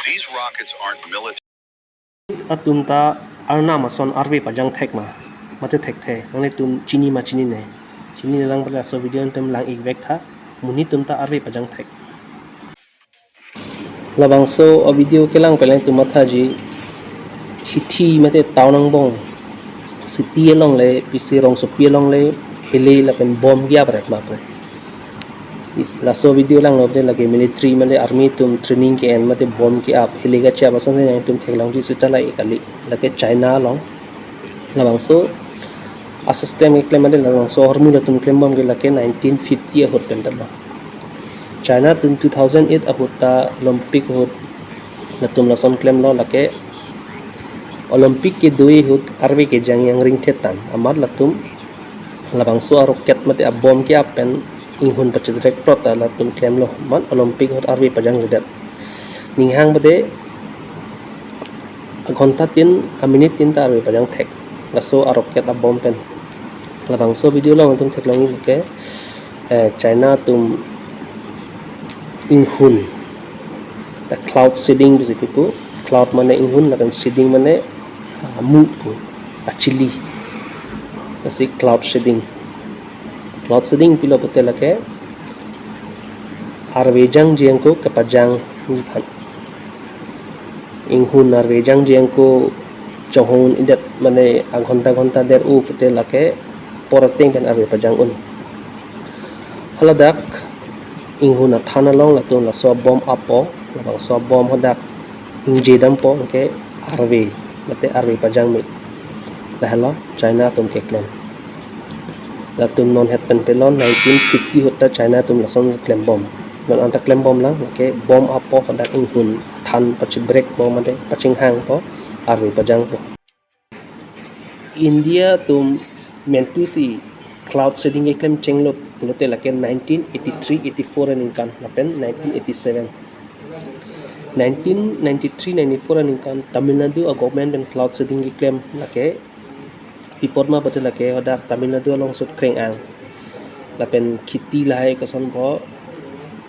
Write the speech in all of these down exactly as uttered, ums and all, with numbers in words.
These rockets aren't military. Atum ta arnam ason arve pajang thek ma, mate thekthe, nanglitum chini ma chinine? Chinine lang pala laso video atum lang-ik vek tha, monit atum ta arve pajang thek. Labangso a video kelang pen alangtum mathaji, hithi mate town angbong, city along le, pisi rongsopi along le, hile lapen bomb ke-ap ret ma pu. Is, laso video langlo te lake military mate army atum training ke-en mate bomb ke-ap, hile kachap ason si nangtum theklongji seta la-ik kali, lake China along. Labangso a system keklem mate labangso ahormu latum klem bomb ke lake nineteen fifty ahut pen damlo. China atum two thousand eight ahut ta Olympic ahut latum lason klemlo, lake Olympic kedo ahut arve kejang yang ringthe tang amat latum labangso a rocket mate a bomb ke-ap pen inghun pachidrek prot ta latum klemlo, amat Olympic ahut arve pajangledet. Ninghang bade aghonta tin, aminit tin ta arve pajang thek, laso a rocket a bomb pen. Labangso video along nangtum theklongji lake, eh, China atum inghun, the cloud seeding pusi pu, cloud mane inghun, lapen seeding mane, ah, mu pu, achili. Lasi cloud seeding. Cloud seeding pilo pute lake arve jangji ako kepajang aphan. Inghun arve jangji ako chonghong-un-edet mane aghonta ghonta der-o pute lake apor ateng pen arve pajang un. Haladak inghun athan along latum laso bomb appo, labangso bomb hadak ingje dampo, anke arve mate arve pajang me. Lahelo China atum keklem. Latum non het pen pelon nineteen fifty ahut ta China atum lason klem bomb. Non anta klem bomb lang, lake bomb appo hadak inghun athan pachibrek po mate pachinghang po, arve pajang po. India atum mentu si cloud seeding keklem chenglo pulote lake nineteen eighty-three eighty-four aningkan lapen nineteen eighty-seven. Nineteen ninety-three ninety-four aningkan Tamil Nadu a government pen cloud seeding keklem, lake pi apot ma pute lake hadak Tamil Nadu along sut kreng-ang. Lapen kheti lahai koson po,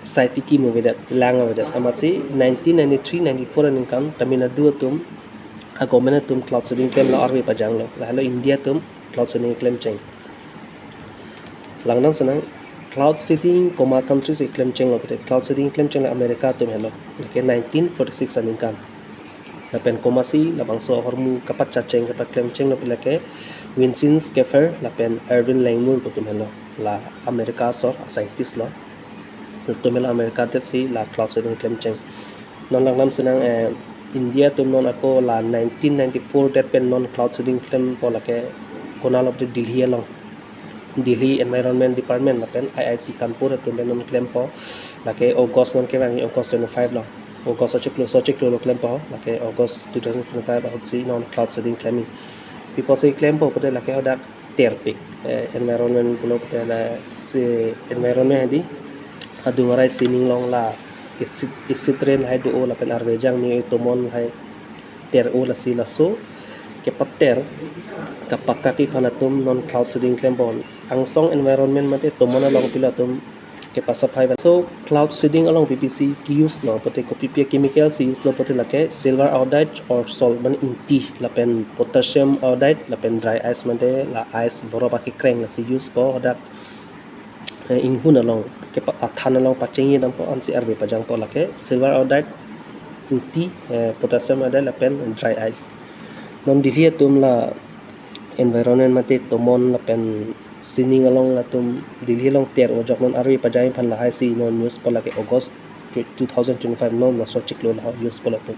sai tiki mo avedet, lang avedet. Amatsi nineteen ninety-three ninety-four aningkan Tamil Nadu atum a government atum cloud seeding klemlo, arve pajanglo. Lahelo India atum cloud seeding klem cheng. Langdam senang, cloud seeding komat country si klem chenglo pute, cloud seeding klem chenglo America atum helo, lake nineteen forty-six aningkan. Lapen komatsi labangso ahormu kapachacheng, kapaklemchenglo pute lake Winston Schaefer lapen Edwin Langmuir pu atum helo, la America asor a scientist lo. Latum helo America adet si la cloud seeding klem cheng. Non langdam senang, eh, India atum non ako la nineteen ninety-four det pen non cloud seeding klempo lake konatlo pute Delhi along. Delhi Environment Department lapen I I T Kanpur atum pen non klempo, lake August non kevang, August twenty-five lo. August achiklo, so achiklo lo klempo, lake August two thousand twenty-five ahut si non cloud seeding klem-i. Pi apot si klempo pute lake hadak terpik, eh, environment pulo pute la si environment hedi adung arai sining along la isit, isit rain hai do-o lapen arve jangme tomon hai ter-o, lasi laso kepater kapakak-i aphan atum non cloud seeding klempo. Angsong environment mate tomon along pilo atum kepasaphai. So cloud seeding along P P C ke-use lo pute, kopi pi a chemical si use lo pute lake silver iodide or salt mane ingti, lapen potassium iodide, lapen dry ice mate la ice borop akekreng, lasi use po hadak, eh, inghun along kepa, athan along pachengji dampo, ansi arve pajangpo, lake silver iodide, ingti, eh, potassium iodide lapen dry ice. Non Delhi atum la environment mate tomon lapen sining along latum Delhi along ter-o ajok non arve pajang aphan lahai si non use po, lake August two thousand twenty-five non laso achiklo lo use po latum.